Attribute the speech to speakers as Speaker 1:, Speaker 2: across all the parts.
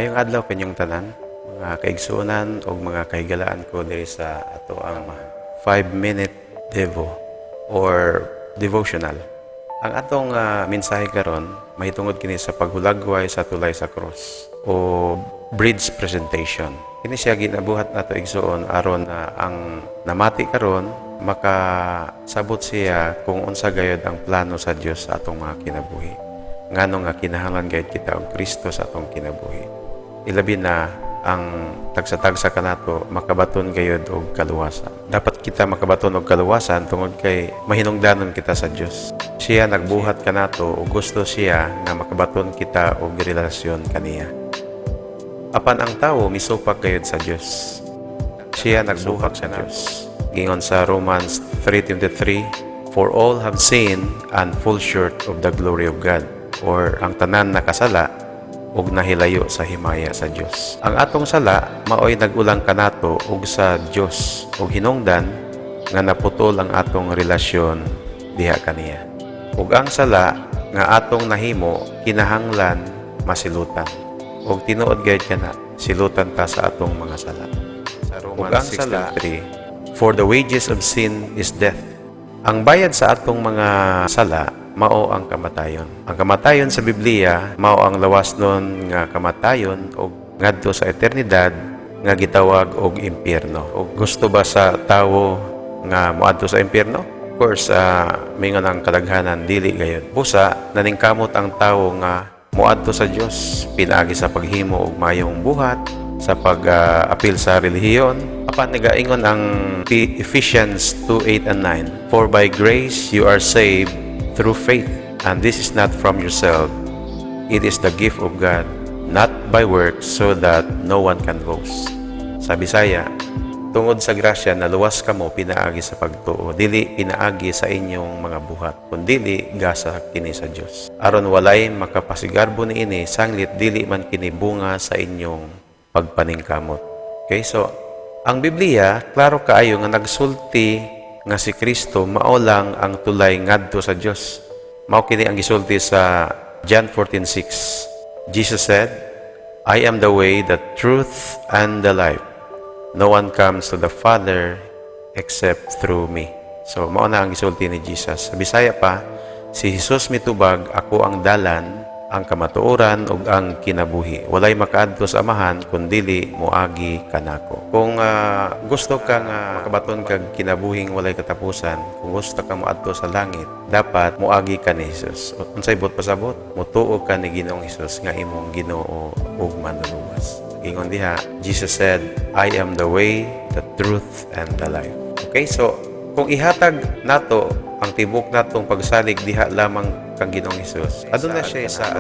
Speaker 1: Maayong adlaw kaninyong tanan, mga kaigsuonan ug mga kahigalaan ko diri sa atoang 5-minute devo or devotional. Ang atong mensahe karon mahitungod kini sa paghulagway sa tulay sa cross o bridge presentation. Kini siya ginabuhat nato, igsuon, aron na ang namati karon makasabot siya kung unsa gayod ang plano sa Dios sa atong mga kinabuhi. Ngano nga kinahanglan gayud kita og Kristo sa atong kinabuhi. Ilabi na ang tagsa-tagsa kanato makabaton gayud og kaluwasan. Dapat kita makabaton og kaluwasan tungod kay mahinungdanon kita sa Dios. Siya nagbuhat kanato ug gusto siya nga makabaton kita og relasyon kaniya. Apan ang tawo misupak gayud sa Dios. Siya nagbuhat sa Dios. Gingon sa Romans 3:23, "For all have sinned and fall short of the glory of God," or ang tanan nakasala ug nahilayo sa himaya sa Dios. Ang atong sala maoy nagulang kanato ug sa Dios ug hinungdan nga naputol ang atong relasyon diha kaniya. Ug ang sala nga atong nahimo kinahanglan masilutan. Ug tinuod gayud kana, silutan ta sa atong mga sala. Sa Romans
Speaker 2: Ug ang sala,
Speaker 1: 6:3, "For the wages of sin is death." Ang bayad sa atong mga sala mao ang kamatayon. Ang kamatayon sa Biblia mao ang lawasnon nga kamatayon og ngadto sa eternidad nga gitawag og impyerno. Og gusto ba sa tawo nga moadto sa impyerno? Of course, mingon ang kadaghanan, dili gayud. Busa naningkamot ang tawo nga moadto sa Dios pinaagi sa paghimo og mayong buhat, sa pag-apil sa relihiyon. Apan nagaingon ang Ephesians 2:8 and 9, "For by grace you are saved through faith, and this is not from yourself. It is the gift of God, not by works, so that no one can boast." Sa Bisaya, tungod sa grasya naluwas kamo pinaagi sa pagtuo, dili pinaagi sa inyong mga buhat, kundili gasa kini sa Dios. Aron walay makapasigarbo niini, sanglit dili man kini bunga sa inyong pagpaningkamot. Okay, so ang Biblia klaro kaayo nga nagsulti nga si Kristo mao lang ang tulay ngadto sa Dios. Mao kini ang gisulti sa John 14:6. Jesus said, "I am the way, the truth, and the life. No one comes to the Father except through me." So, mao na ang gisulti ni Jesus. Sa Bisaya pa, si Jesus mitubag, "Ako ang dalan, ang kamatuoran ug ang kinabuhi. Walay makaadto sa Amahan kun dili moagi kanako." Kung gusto ka nga makabaton kag kinabuhing walay katapusan, kung gusto ka moadto sa langit, dapat moagi ka ni Jesus. Unsay buot pasabot? Motuo ka ni Ginoong Hesus nga imong Ginoo ug Manluluwas. Ingon diha, Jesus said, "I am the way, the truth, and the life." Okay, so kung ihatag nato ang tibok natong pagsalig diha lamang kang Ginoong Hesus, aduna siya sa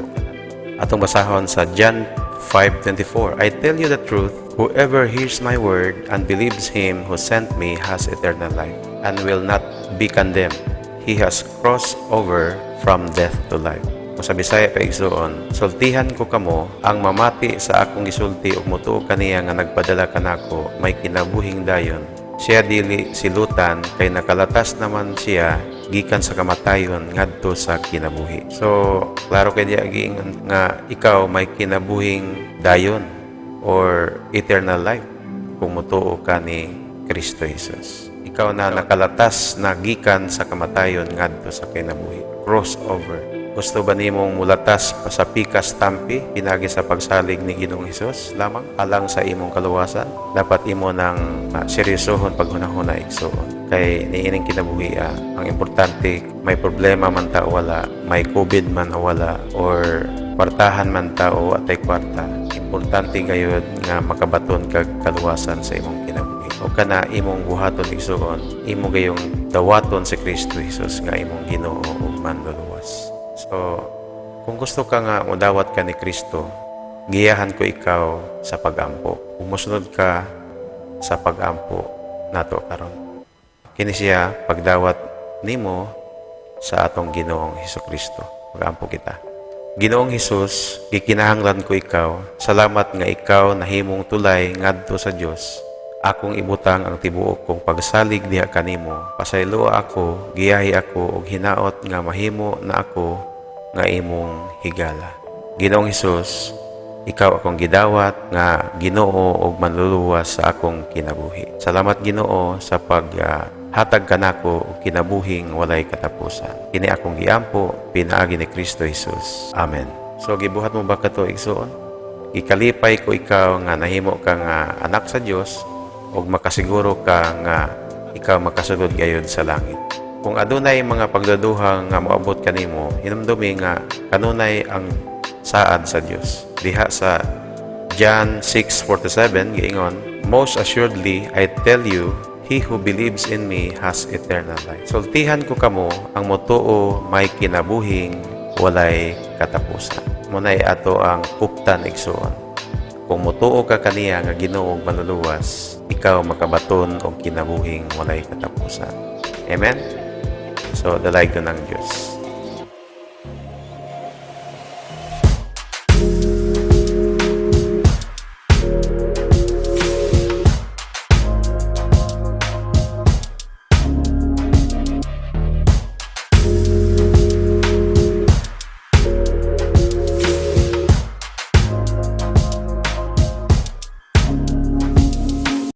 Speaker 1: atong basahon sa John 5:24. "I tell you the truth, whoever hears my word and believes him who sent me has eternal life and will not be condemned. He has crossed over from death to life." Kung sa Bisaya pa, igsuon, sultihan ko kamo, ang mamati sa akong gisulti ug motuo kaniya nga nagpadala kanako may kinabuhing dayon. Siya dili silutan kay nakalatas naman siya gikan sa kamatayon ngadto sa kinabuhi. So, klaro kay diya giingon nga ikaw may kinabuhing dayon or eternal life kung motuo ka ni Kristo Jesus. Ikaw na nakalatas na gikan sa kamatayon ngadto sa kinabuhi. Crossover. Gusto ba nimong mulatas pa sa pikas tampi pinaagi sa pagsalig ni Ginoong Hesus lamang alang sa imong kaluwasan? Dapat imo nang seryosohon paghunahuna, igsuon. Kay niining kinabuhi, ang importante may problema man ta o wala, may COVID man o wala, or kwartahan man ta o atay kwarta. Importante gayud nga makabaton kag kaluwasan sa imong kinabuhi. O kana imong buhaton, igsuon, imo gayong dawaton si Kristo Jesus nga imong Ginoo ug Manluluwas. So, kung gusto ka nga modawat ka ni Kristo, giyahan ko ikaw sa pagampo. Kung mosunod ka sa pagampo nato karon. Kini siya pagdawat nimo sa atong Ginoong Hesus Kristo. Magampo kita. Ginoong Hesus, gikinahanglan ko ikaw. Salamat nga ikaw nahimong tulay ngadto sa Dios. Akong ibutang ang tibuok kong pagsalig diha kanimo. Pasayloa ako, giyahi ako ug hinaot nga mahimo na ako nga imong higala. Ginoong Hesus, Ikaw akong gidawat nga Ginoo ug Manluluwas sa akong kinabuhi. Salamat, Ginoo, sa pag hatag kanako og kinabuhing walay katapusan. Kini akong giampo pinaagi ni Kristo Jesus. Amen. So gibuhat mo ba kato, igsuon? Gikalipay ko ikaw nga nahimo ka nga anak sa Dios ug makasiguro ka nga ikaw makasulod gayud sa langit. Kung adunay mga pagduduha nga moabot kanimo, hinumdumi nga kanunay ang saad sa Dios. Diha sa John 6:47 giingon, "Most assuredly I tell you, he who believes in me has eternal life." Sultihan ko kamo, ang motuo may kinabuhing walay katapusan. Munay ato ang kuptan, igsuon. Kung motuo ka kaniya nga Ginoo ug Manluluwas, ikaw makabaton og kinabuhing walay katapusan. Amen? So, dalaygon ang Diyos.